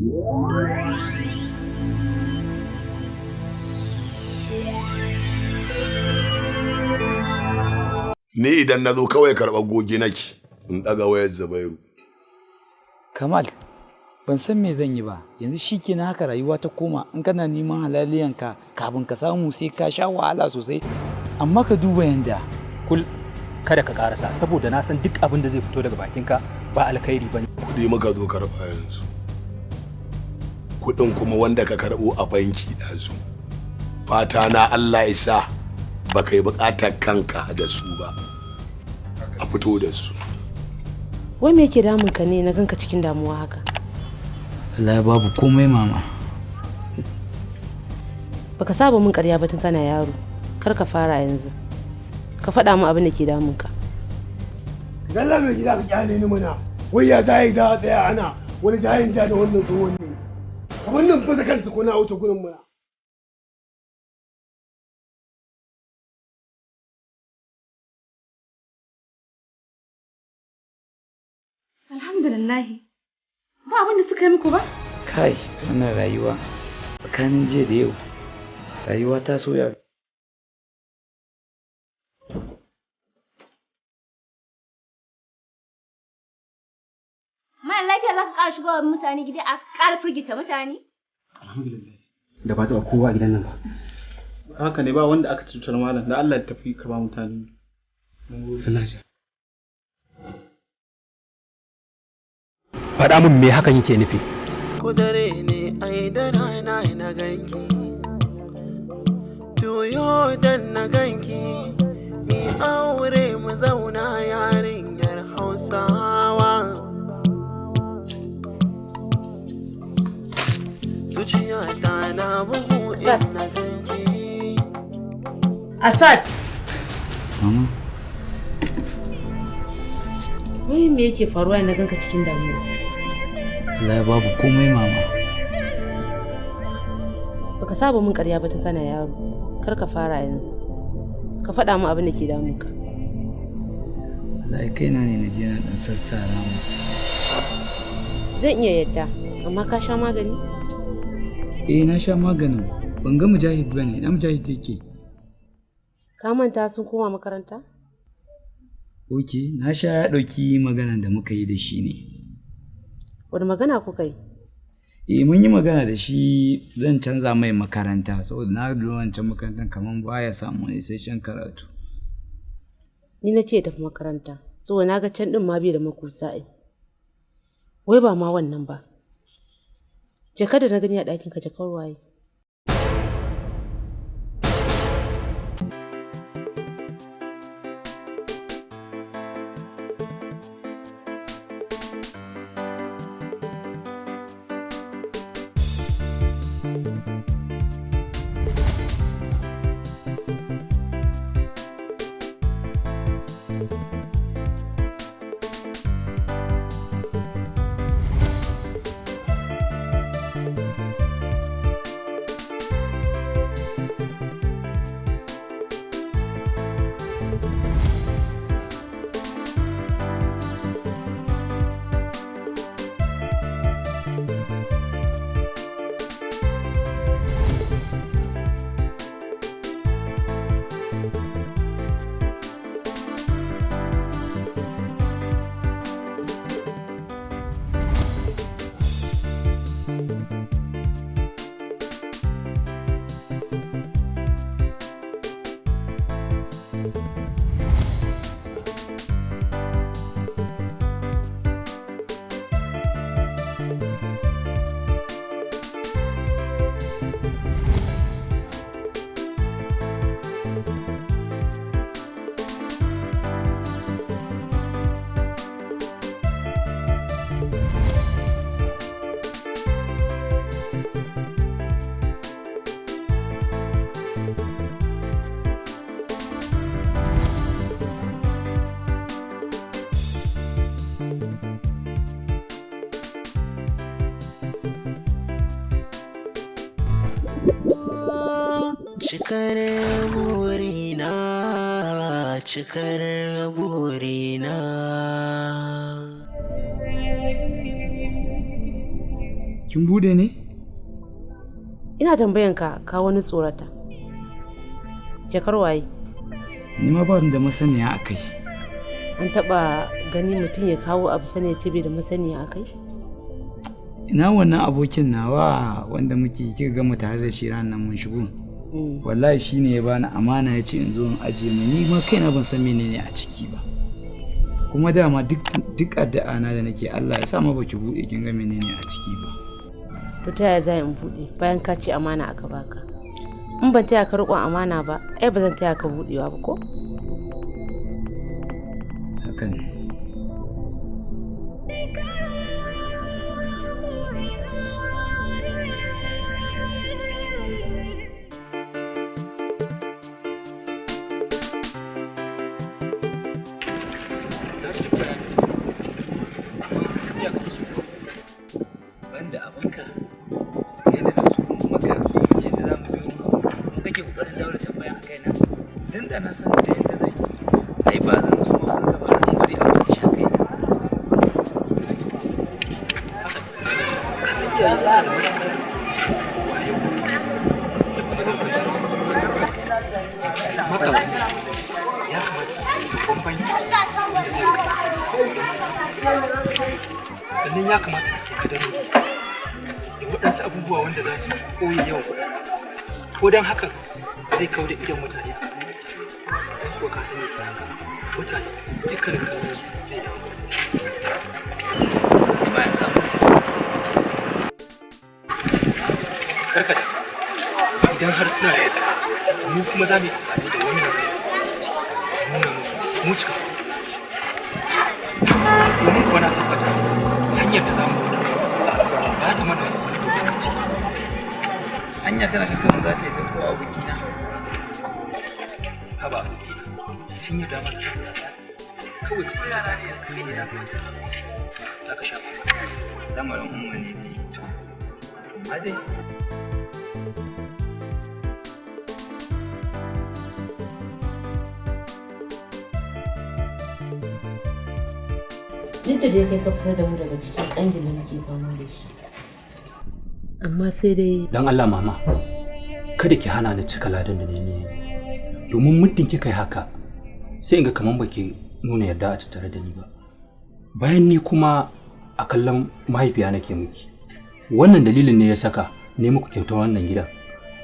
Ni idan na zo kawai karɓar goge nake in ɗaga wayar Zubairu. Kamal, ban san me zan yi ba. Yanzu shikenan haka rayuwa ta koma, in kana neman halaliyanka kafin ka samu sai ka sha wahala sosai. Amma ka duba yanda Kul, kada ka karasa, saboda na san duk abin da zai fito daga bakinka ba alkhairi bane. Kuɗi muka zo karɓa yanzu. Kuɗin kuma wanda ka karɓo a banki ɗazu. Fata na Allah ya sa ba kai buƙatar kanka da su ba. A fito da su. Wai me yake damun ka ne na ganka cikin damuwa haka? Wallahi babu komai, mama. Baka saba min ƙarya ba tun kana yaro. Kar ka fara yanzu. Ka faɗa min abin da ke damun ka. Dalla mai gida, ka kyale ni mana. Wai ya zai da tsaya ana wani jayin ja da wannan tsohon ne? Kamar nan fasa kansa ko na wuce gurin mana. Alhamdulillahi. Ba abin da suka yi muku ba? Kai, wannan rayuwa tsakanin jiya da yau rayuwa ta soya. Mara lafiya, za ka ƙara shigowa mutane gida a ƙara firgita mutane? Alhamdulillah. Da ba taɓa kowa a gidan nan ba. Haka ne, ba wanda aka cutar. Malam, da Allah tafi ka ba mutane. Suna ji. Faɗa min me hakan yake nufi. Ko dare ne ai da rana na ganki, juyo dan na ganki, mi aure mu zauna, yarinyar Hausawa. Zuciyata na bugu in na ganki. Asad! Mama. Wai me yake faruwa na ganka cikin damuwa? Wallahi babu komai, mama. Baka saba min ƙarya ba tun kana yaro. Kar ka fara yanzu. Ka faɗa min abin da ke damun ka. Wallahi kaina ne na je na dan sassara mu. Zan iya yadda, amma ka sha magani? Eh, na sha maganin. Ban ga Mujahid bane. Ina Mujahid yake? Ka manta sun koma makaranta? Ok, na sha ya ɗauki maganan da muka yi da shi ne. Wani magana kuka yi? Eh, mun yi magana da shi zan canza mai makaranta saboda na lura wancan makarantar kamar baya samun isasshen karatu. Ni na ce ya tafi makaranta, saboda na ga can ɗin ma bai da makusa ai. Wai ba ma wannan ba. Jakar da na gani a ɗakin ka, jakar waye? Cikar burina, cikar burina. Ki Kin bude ne? Ina tambayan ka ka wani tsorata. Jakar waye? Ni ma ba ni da masaniya a kai. An taɓa gani mutum ya kawo abu sani ya ce bai da masaniya a kai? Ina wannan abokin nawa wanda muke kika gama tare da shi ranar mun shigo. Wallahi shine ya bani amana ya ce in zo in ajiye mai, ni ma kaina ban san menene a ciki ba. Kuma dama duk addu'a na da nake Allah ya sa ma baki buɗe kin ga menene a ciki ba. To ta yaya za in buɗe bayan ka ce amana aka baka? In ban taya ka riƙon amana ba, ai ba zan taya ka buɗewa ba ko? Haka ne. Banda abinka, kai da na zo maka ce da za mu biyo mu kake kokarin dawo da tambaya a kaina, dan da na san da yadda zan yi ai ba zan zo ma gurinka ba har in bari abu ya sha kaina. Ka san iyaye suna da matuƙar wayo da kuma zurfin ciki. Amma kamar ya kamata a yi babban banki wanda zai rika sannan ya kamata ka sai kadarori da waɗansu abubuwa wanda za su ɓoye yawan kuɗaɗe, ko don hakan sai kawo da idon mutane a kan don kuwa ka sani yanzu haka mutane dukkanin kallon su zai dawo kan. Ni ma yanzu abin da ke Karka da idan har suna da yadda mu kuma za mu yi amfani da wannan zai ciki nuna musu mu cika, domin kuwa na tabbata hanyar da za mu bi ba ta mana wani dogon ciki. Hanya kana ga kamar za ta yi ta ko abokina. Haba abokina, tun yadda ma ta da kawai ka kwanta da hankali, kai ne za ka za ka sha mamaki. Lamarin umma ne dai to, amma dai Duk da dai kai ka fitar da mu daga cikin ƙangin da muke fama da shi. Amma sai dai Don Allah mama, kada ki hana ni cika ladan da ni ne. Domin muddin kika yi haka, sai in ga kaman baki nuna yarda a tattare da ni ba. Bayan ni kuma a kallon mahaifiya nake miki. Wannan dalilin ne ya saka ne muku kyautar wannan gidan.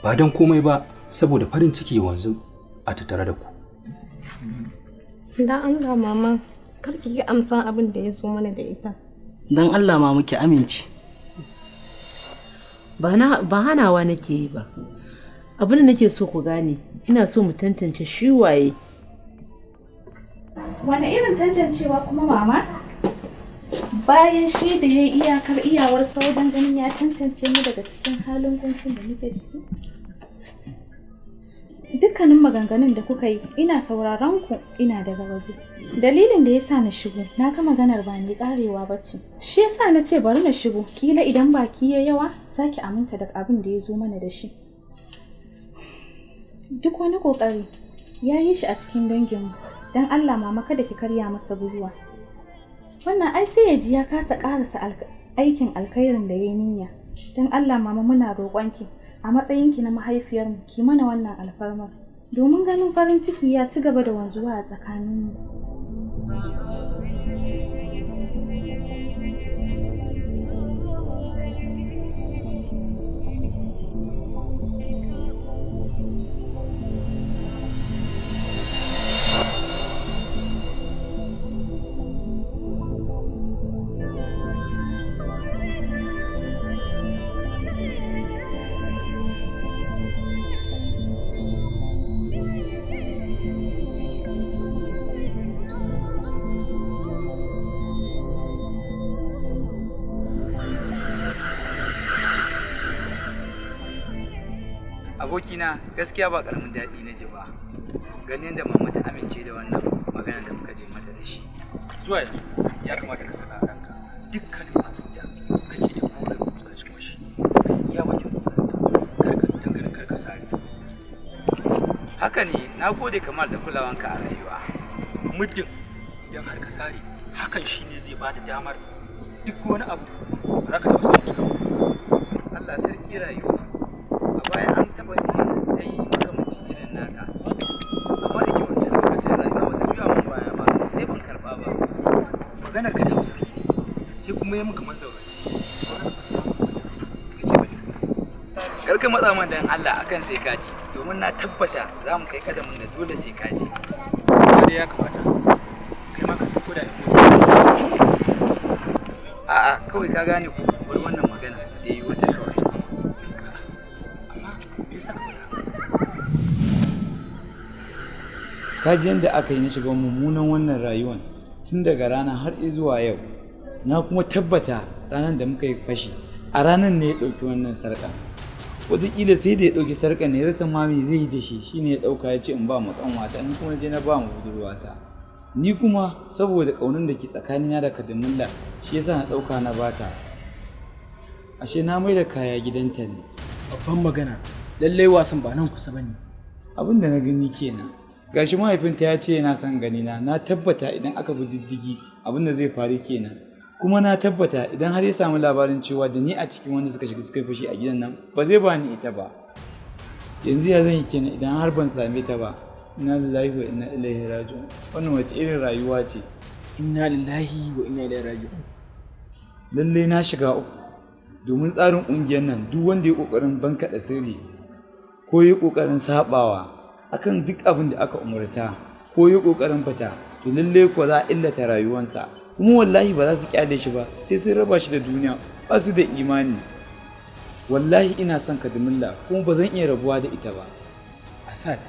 Ba don komai ba saboda farin ciki ya wanzu a tattare da ku. Dan Allah mama, kar ki ki amsan abin da ya so mana da ita. Dan Allah ma muke amince. Ba hanawa nake yi ba. Abin da nake so ku gane, ina so mu tantance shi waye. Wane irin tantancewa kuma mama? Bayan shi da ya yi iyakar iyawarsa wajen ganin ya tantance mu daga cikin halin kuncin da muke ciki. Dukkanin maganganun da kuka yi ina sauraron ku ina daga waje. Dalilin da yasa na shigo, na ga maganar ba mai karewa ba ce. Shi yasa na ce bari na shigo, kila idan baki ya yawa sake aminta da abin da ya zo mana da shi. Duk wani kokari ya yi shi a cikin danginmu, don Allah mama kada ki karya masa gwiwa. Wannan ai sai ya ji ya kasa karasa aikin alkhairin da ya yi niyya. Don Allah mama muna roƙonki a matsayinki na mahaifiyarmu ki mana wannan alfarmar. Domin ganin farin ciki ya ci gaba da wanzuwa a tsakaninmu. Abokina, gaskiya ba karamin daɗi na ji ba ganin da mama ta amince da wannan magana da muka je mata da shi. Zuwa yanzu ya kamata ka saka a ranka dukkanin abin da kake da burin ka cimma shi. Iya bakin kokarinka, kar ka dangane kar ka sare. Haka ne, na gode Kamal da kulawanka a rayuwa. Muddin idan har ka sare, hakan shine zai bada damar duk wani abu ba za ka taɓa samun cikawa. Allah sarki rayuwa. A baya an taɓa ta yi makamancin irin naka. Amma da ke wancan lokacin rayuwa bata juya min baya ba, sai ban karɓa ba. Maganar ka da Hausa kake, sai kuma yi min kamar zaurance. Wannan ba sai kake bane. Kar ka matsa min dan Allah akan sai kaji, domin na tabbata za mu kai kadamin da dole sai kaji. Amma dai ya kamata kai ma ka san ko da ƴan mota. A'a, kawai ka gane ko bar wannan magana da yi wata kawai. Amma me yasa ka faɗa haka? Ka ji yadda aka yi na shiga mummunan wannan rayuwan tun daga rana har zuwa yau. Na kuma tabbata ranar da muka yi fashi a ranar ne ya ɗauki wannan sarƙa. Wataƙila sai da ya ɗauki sarƙa ne ya rasa ma me zai yi da shi, shine ya ɗauka ya ce in ba mu ƙanwata, ni kuma je na ba mu budurwata. Ni kuma saboda ƙaunar da ke tsakanina da Kadimilla shi yasa na ɗauka na bata. Ashe na mai da kaya gidanta ne. Babban magana, lallai wasan ba nan kusa bane. Abin da na gani kenan. Gashi mahaifinta ya ce yana son ganina, na tabbata idan aka bi diddigi abin da zai faru kenan. Kuma na tabbata idan har ya samu labarin cewa da ni a cikin wanda suka shiga suka yi fashi a gidan nan ba zai bani ita ba. Yanzu ya zan yi kenan idan har ban same ta ba. Inna lillahi wa inna ilaihi raji'un. Wannan wace irin rayuwa ce? Inna lillahi wa inna ilaihi raji'un. Lallai na shiga uku. Domin tsarin ƙungiyar nan duk wanda ya ƙoƙarin bankaɗa sirri ko ya ƙoƙarin saɓawa akan duk abin da aka umarta ko ya ƙoƙarin fita, to lallai kuwa za a illata rayuwarsa. Kuma wallahi ba za su kyale shi ba sai sun raba shi da duniya, ba su da imani. Wallahi ina son Kadimilla kuma ba zan iya rabuwa da ita ba. Asad,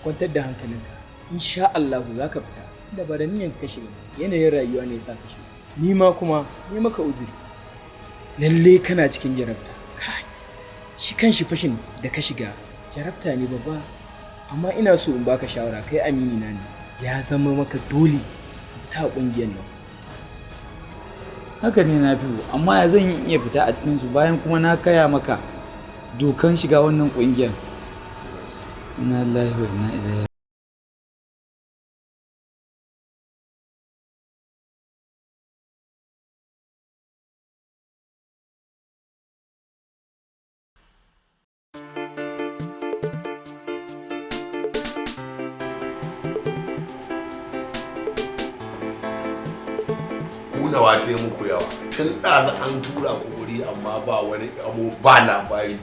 kwantar da hankalinka. Insha Allah za ka fita. Da ba da niyyar ka shiga, yanayin rayuwa ne ya sa ka shiga. Ni ma kuma ni maka uzuri. Lalle kana cikin jarabta. Kai, shi kanshi fashin da ka shiga jarabta ne babba. Amma ina so in baka shawara, kai amini na ne. Ya zama maka dole ka fita a ƙungiyar nan. Haka ne na fiyo, amma ya zan yi iya fita a cikinsu bayan kuma na kaya maka dokan shiga wannan ƙungiyar. Inna lillahi wa inna ilaihi. Kunawa ta yi muku yawa tun ɗazu an tura ku wuri amma ba wani amo ba labari.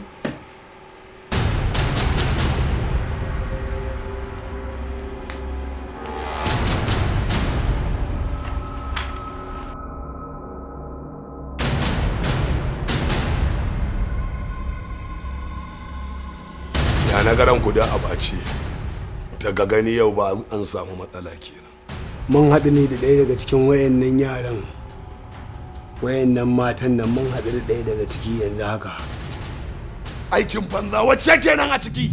Ya na garan ku da abace daga gani yau ba an samu matsala kenan. Mun haɗu ne da ɗaya daga cikin wayannan yaran, wayannan matan nan, mun haɗu da ɗaya daga ciki yanzu haka. Aikin banza wacce kenan a ciki?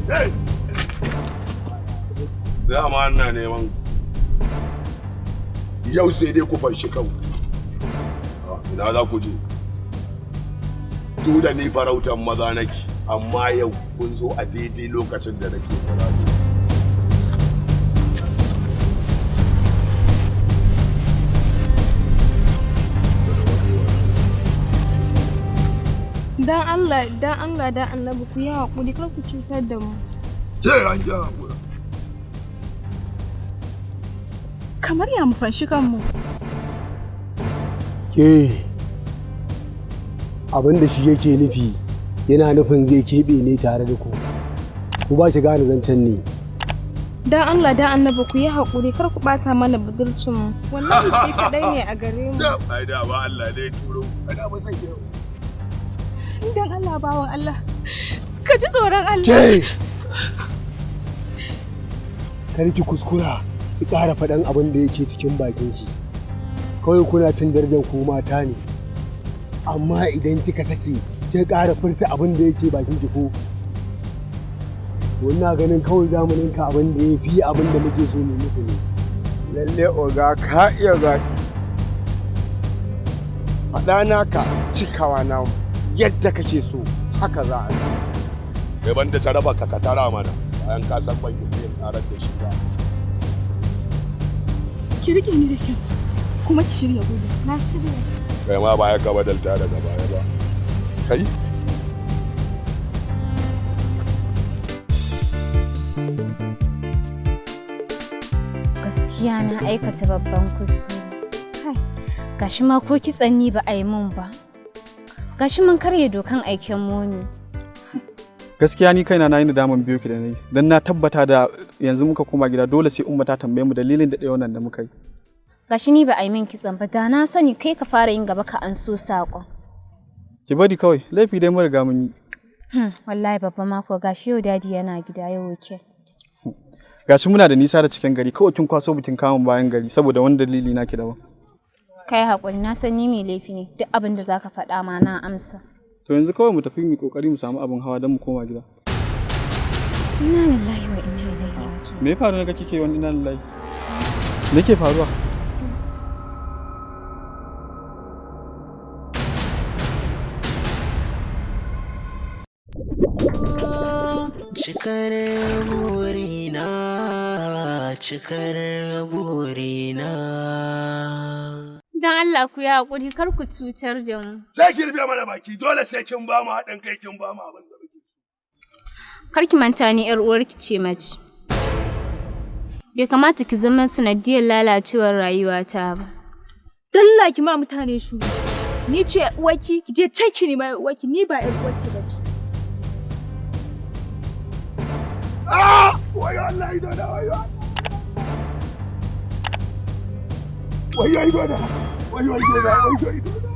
Hey! Dama ina neman ku. Yau sai dai ku fanshi kanku. Ina za ku je? Duk da ni farautan maza nake, amma yau kun zo a daidai lokacin da nake farauta. Dan Allah, dan Allah, dan Annabi ku yi haƙuri, kar ku cutar da mu. Ke an ji haƙuri. Kamar ya mu fanshi kanmu. Ke, abin da shi yake nufi yana nufin zai keɓe ne tare da ku. Ku ba ki gane zancen ne. Dan Allah, dan Annabi ku yi haƙuri, kar ku ɓata mana budurcin mu. Wallahi shi kaɗai ne a gare mu. Ai da ba Allah ne turo. Ai da ba sai yau. Dan Allah bawan Allah, ka ji tsoron Allah. Ke! Kar ki kuskura ki ƙara faɗan abin da yake cikin bakinki. Kawai kuna cin darajar ku mata ne. Amma idan kika sake ki ƙara furta abin da yake bakinki ko wannan ganin kawai zamanin ka abin da ya fi abin da muke so mu musu ne. Lalle oga ka iya zaɓi. Faɗa naka cikawa namu. Yadda kake so haka za a yi. Kai banda jaraba ka tara mana bayan ka san ban isa yin karar da shi ba. Ki rike ni da kyau kuma ki shirya gudu. Na shirya. Kai ma baya ka badalta daga baya ba. Kai? Gaskiya na aikata babban kuskure. Kai, gashi ma ko kitsan ni ba a yi mun ba. Gashi mun karya dokan aiken momi. Gaskiya ni kaina na yi nadaman biyo ki da nayi, dan na tabbata da yanzu muka koma gida dole sai Umma ta tambaye mu dalilin da wannan da muka yi. Gashi ni ba a yi min kitsan ba, da na sani kai ka fara yin gaba ka an so saƙon. Ki bari kawai, laifi dai mun riga mun yi. Wallahi babba mako gashi yau dadi yana gida yau wuke. Gashi muna da nisa da cikin gari, kawai kin kwaso bikin kamun bayan gari saboda wani dalili naki daban. Kai haƙuri, na san ni mai laifi ne, duk abin da zaka faɗa ma na amsa. To yanzu kawai mu tafi mu kokari mu samu abin hawa don mu koma gida. Inna lillahi wa inna ilaihi raji'un. Me ya faru na kike wani inna lillahi? Me ke faruwa? Cikar burina, cikar burina. Dan Allah ku yi haƙuri kar ku cutar da mu. Sai ki rufe mana baki, dole sai kin ba mu haɗin kai, kin ba mu abin da muke. Kar ki manta ni ƴar uwarki ce mace. Bai kamata ki zama sanadiyar lalacewar rayuwata ba. Dalla ki ma mutane shuru. Ni ce uwarki, ki je can ki nema uwarki, ni ba ƴar uwarki ba ce. Ah! Wayo Allah ido na, wayo. Wayo ido na. Wayo ido na, wayo ido na.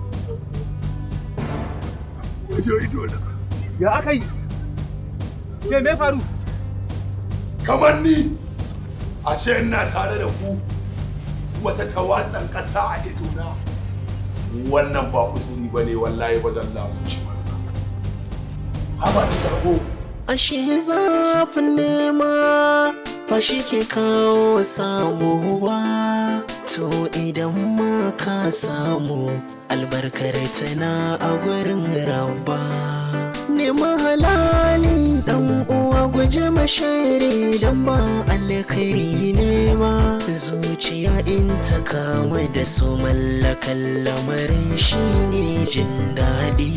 Wayo ido na. Ya aka yi? Ke me faru? Kamar ni a ce ina tare da ku wata tawatsan ƙasa a idona. Wannan ba uzuri ba ne, wallahi ba zan lamunci wannan. Haba ni zargo. Ashe zafin nema ba shi ke kawo samu ba. To idan ma ka samu albarkar tana a gurin rabba. Nema halali dan uwa guje mashari dan ba alkhairi ne ba. Zuciya in ta kama da su mallakan lamarin shi ne jin daɗi.